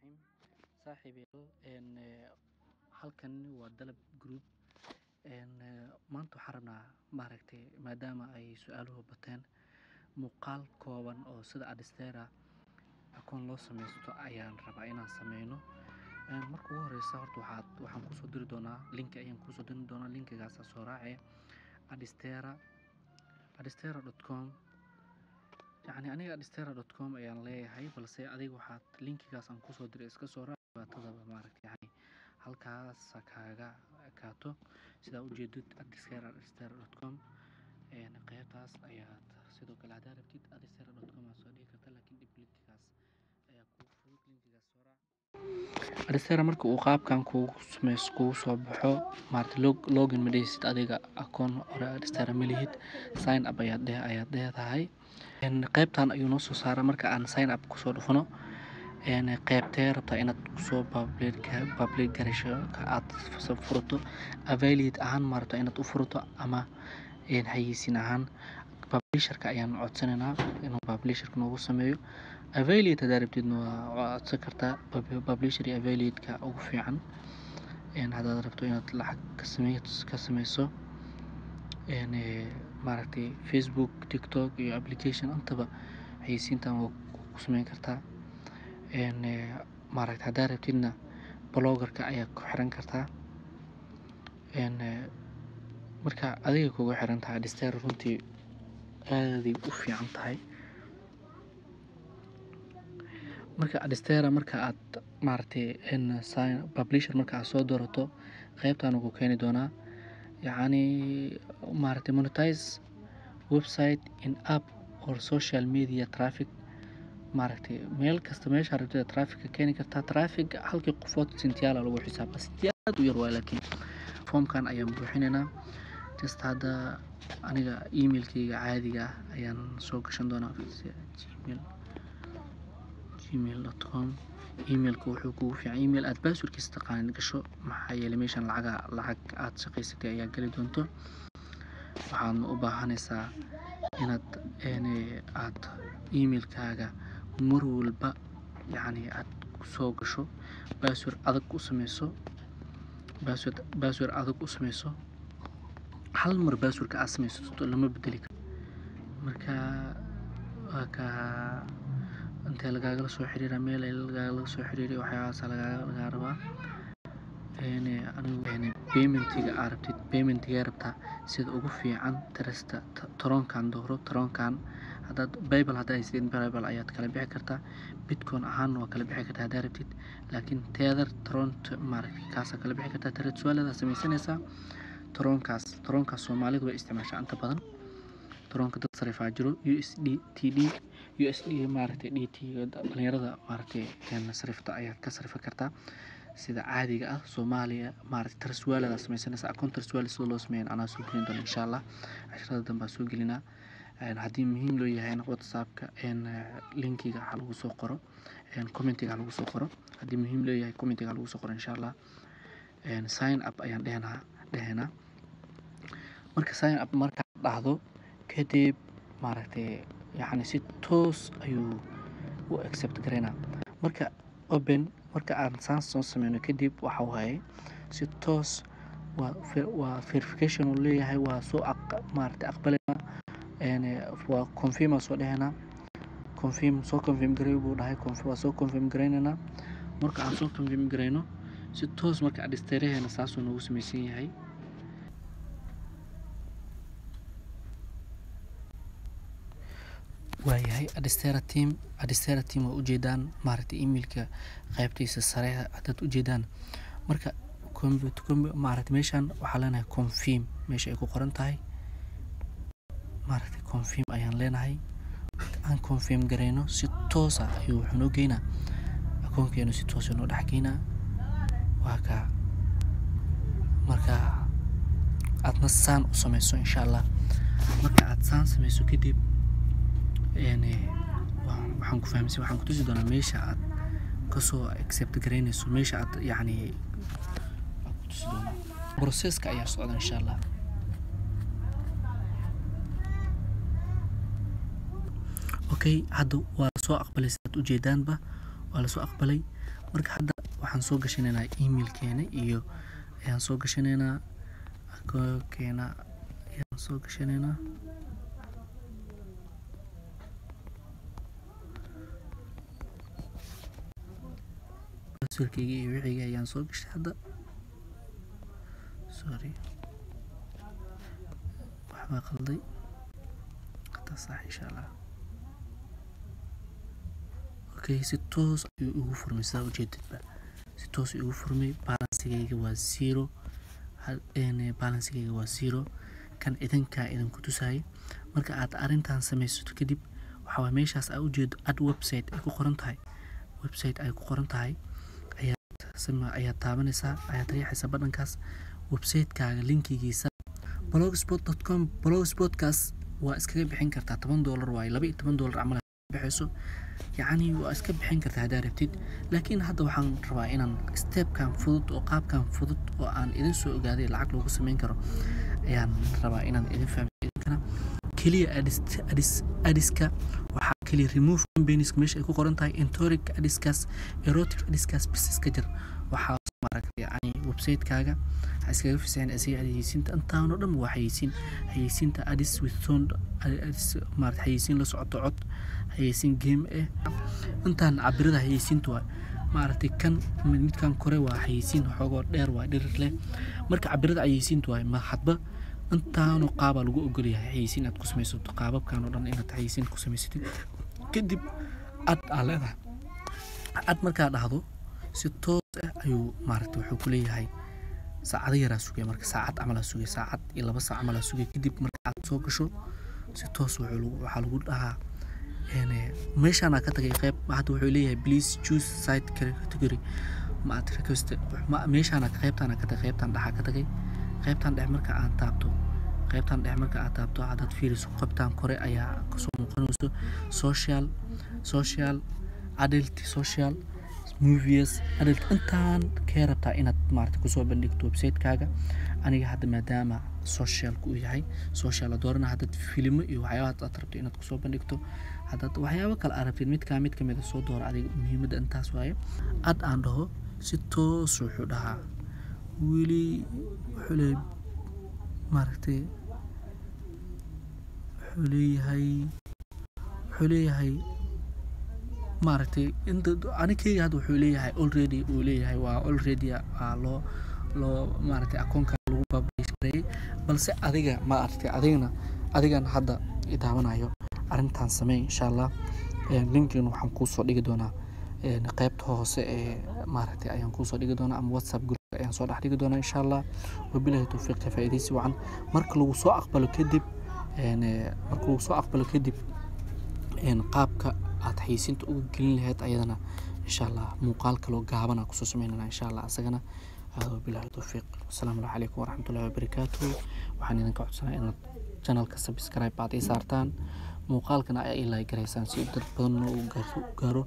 Raxiim. Saaxiibayaal, halkan waa Dalab Group. Maanta waxaan rabnaa, maaragtay, maadaama ay su-aaluhu bateen, muuqaal kooban oo sida Adsterra akoon loo sameysto ayaan rabaa inaan sameyno. Marka ugu horeysa horta waxaan kusoo diri doonaa link ayaan kusoo diri doonaa. Linkigaasaa soo raacee Adsterra, adsterra.com. Yacni aniga adsterra.com ayaan leeyahay, balse adiga waxaad linkigaas aan kusoo diray iska soo raac. Dhibaatadaba, maaragtay, yani halkaas kaaga ekaato. Sidaa ujeedid, Adsterra, adsterra.com qeybtaas ayaad sidoo kale haddaa rabtid adsterra.com aad soo dhigi kartaa, laakiin dhib linkigaas ayaa kuu fudud. Linkigaas soo raac. Adsterra marka uu qaabkan kugu sameys kugu soo baxo, maaragtay, login ma dhehaysid. Adiga akoon hore Adsterra ma lihid. Sign up ayaad dheh ayaad leedahay. Qeybtan ayuu noo soo saaraa. Marka aan sign up kusoo dhufano, qeybtee rabtaa inaad kusoo public garasho aad furato? Affiliate ahaan ma rabtaa inaad u furato ama xayeysiin ahaan? Publisherka ayaan codsanaynaa inuu publisherka noogu sameeyo. Affiliate haddaa rabtidna waa codsan kartaa. Publisher iyo affiliate-ka ugu fiican haddaad rabto inaad lacag ka sameyso, maaragtay, Facebook, TikTok iyo application intaba xayeysiintan waa ku sameyn kartaa. Maaragtay, haddaa rabtidna bloggerka ayaa ku xiran kartaa. Marka adiga kugu xiran tahay. Adsterra runtii aaday u fiican tahay. Marka Adsterra marka aad, maaragtay, publisher marka aad soo doorato, qeybtan ku keeni doonaa, yacni, maaragtay, monetize website in app or social media traffic. Maaragtay, meel kasta meesha rabtida traffic ka keeni kartaa. Traffic halkii qofood sentiyaala lagu xisaaba, sentiyaal aad u yar waay, laakiin foomkan ayaan buuxinaynaa. Just hadda aniga emailkayga caadiga ah ayaan soo gashan doonaa, gmail gmail.com. Emailka wuxuu kugu fiican email aad passwordkiisa taqaanin gasho, maxaa yeelay meeshan lacaga lacag aad shaqaysatay ayaa geli doonto. Waxaadna u baahanaysaa inaad aad emailkaaga mar walba, yacni, aad soo gasho, password adag u sameyso, password adag u sameyso. Hal mar passwordka aad sameysato lama bedeli karo. Marka waa ka intee lagaagala soo xiriira, meel ay lagaagala soo xiriiray, waxyaabahaas lagaa rabaa. Anigu paymentiga aad rabtid, paymentigee rabtaa? Sida ugu fiican trasta Tronkan dooro. Tronkan haddaad PayPal haddaa haysatin, PayPal ayaad kala bixi kartaa. Bitcoin ahaan waa kala bixi kartaa haddaa rabtid, laakiin Tether, Tron, maaragtay, kaasaa kala bixi kartaa. Trust Wallet sameysanaysaa. Tronkaas, Tronkaas Soomaalidu way isticmaashaa inta badan. Tronka dad sarifaa jiro, USD TD, USD, maaragtay, DT. Dhalinyarada, maaragtay, sarifta ayaad ka sarifi kartaa sida caadiga ah. Soomaaliya, maaragtay, Trust Wallet aad sameysanaysaa. Account Trust Wallet sida loo sameeyo anaa soo gelin doona, insha Allah. Casharada dambe aan soo gelinaa. Haddii muhiim loo yahayna, WhatsAppka linkiga ha lagu soo qoro, commentiga ha lagu soo qoro. Haddii muhiim loo yahay, commentiga ha lagu soo qoro, insha Allah. Sign up ayaan dhehenaa. Marka sign up markaad dhahdo kadib, maaragtay, yacni si toos ayuu u accept gareynaa. Marka open marka aan saan soo sameyno kadib, waxa waaye si toos waa verification uu leeyahay, waa soo, maaragtay, aqbalina, waa confirm aa soo dhehenaa. Confirm, soo confirm garey buu dhahay. Waa soo confirm gareynaynaa. Marka aan soo confirm gareyno, si toos marka Adsterraheena saasuu noogu sameysan yahay. Waayahay, Adsterra team, Adsterra team waa ujeedaan, maaragtay, emailka qaybtiisa sare haddaad ujeedaan. Marka maaragtay, meeshan waxaa leenahay confirm. Meesha ay ku qoran tahay, maaragtay, confirm ayaan leenahay. Aan confirm gareyno, si toosa ayuu wuxuu noo geynaa akoonkeenu, si toosa noo dhex geynaa. Waa kaa. Marka aadna saan u sameyso, insha Allah, marka aad saan sameyso kadib, waxaan ku fahamsan, waxaan ku tusi doonaa meesha aad kasoo accept gareynayso, meesha aad, yacni, waan ku tusi doonaa. Processka ayaa socda, insha Allah. Okay, hadda waa soo aqbalay. Sidaad ujeedaanba, waa lasoo aqbalay. Marka hadda waxaan soo gashanaynaa emailkeena iyo ayaan soo gashanaynaa akoonkeena ayaan soo gashanaynaa. Passwordkayga iyo wixiyga ayaan soo gashay hadda. Sorry, waxbaa qalday hadda, sax insha Allah. Okay, si toos ayuu igu furmay, sidaa ujeedidba si toos igu furmay. Balancegayga waa zero, balancegayga waa zero. Kan idinkaa idinku tusayay. Marka aad arrintan samaysato kadib, waxaa waye meeshaas aa ujeedo add website ay ku qoran tahay, website ay ku qoran tahay ayaad taabanaysaa, ayaad riixaysaa badhankaas. Website-kaaga linkigiisa blogspot.com, blogspotkaas waa iskaga bixin kartaa $10 waaye, $12 camal bixayso, yacni waa iska bixin kartaa haddaa rabtid. Laakiin hadda waxaan rabaa inaan stepkan fudud oo qaabkan fudud oo aan idin soo ogaaday lacag loogu sameyn karo ayaan rabaa inaan idin fahmo idinkana. Keliya adska waxaa keliya remove companies meesha ay ku qoran tahay, erotic adskaas, erotic adskaas bis iska jir. Waxaa maaragtay yacni website-kaaga ha iskaga fisixin asiga xayeysiinta. Intaan oo dhan waa xayeysiin, xayeysiinta ads with sound ads, maaragtay xayeysiin la socoto cod, xayeysiin game eh. Intaan cabirada xayeysiinta waa maaragtay kan midkan kore waa xayeysiin xoogoo dheer, waa dhirir leh. Marka cabirada xayeysiinta waa ma hadba intaanu qaabaa lagu ogol yahay xayeysiin aad ku samaysato, qaababkan oo dhan inaad xayeysiin ku samaysatid. Kadib ad aa leedahay ad. Markaa dhahdo si toos ah ayuu maaragtay wuxuu ku leeyahay saacado yaraa sugay. Marka saacad camal aa sugay, saacad iyo 2 saac camal aa sugay. Kadib marka aad soo gasho si toos waxaa lagu dhahaa meeshaan aa ka tagay qeyb. Hadda wuxuu leeyahay please choose site category ma aad request meeshaan qeybtaan ka tagay, qeybtaan dhexa ka tagay. Qeybtaan dhex marka aan taabto, qeybtaan dhex marka aad taabto, haddaad fiiriso qeybtaan kore ayaa kasoo muuqanayso social, social, adult, social, movies, adult. Intaan kee rabtaa inaad maaragtay kusoo bandhigto website-kaaga? Aniga hadda maadaama socialku uu yahay social la doorana. Haddaad filimo iyo waxyaabaha aad rabto inaad kusoo bandhigto, haddaad waxyaabo kale aad rabtid, midkaa mid kamid a soo dooro adiga. Muhiimadda intaas waaye. Ad aan dhaho, si toos wuxuu dhahaa weli wuxuu leeyahay maaragtay wuxuu leeyahay maaragtay inta anikeyga hadda wuxuu leeyahay already uu leeyahay waa already waa loo maaragtay akoonka lagu publish gareeyay. Balse adiga maaragtay adigana adigan hadda i daawanayo arrintan samey insha Allah. Linkin waxaan kuusoo dhigi doonaa qaybta hoose ee maaragtay ayaan kuusoo dhigi doonaa, ama WhatsApp group ayaan soo dhex dhigi doonaa insha Allah. Wabilahi towfiiq, ka faa'iidaysi wacan. Marka lagu soo aqbalo kadib, marka lagu soo aqbalo kadib, qaabka aad xayeysiinta uga gelin lahayd ayadana insha Allah muuqaal kaloo gaaban aan kusoo sameynana insha Allah asagana. Hada wabilahi towfiiq, wasalaamu calaykum waraxmatullahi wabarakaatuh. Waxaan idinka codsanaa inaad channelka subscribe aad ii saartaan, muuqaalkana ay like garaysaan si dad badan u gaaro.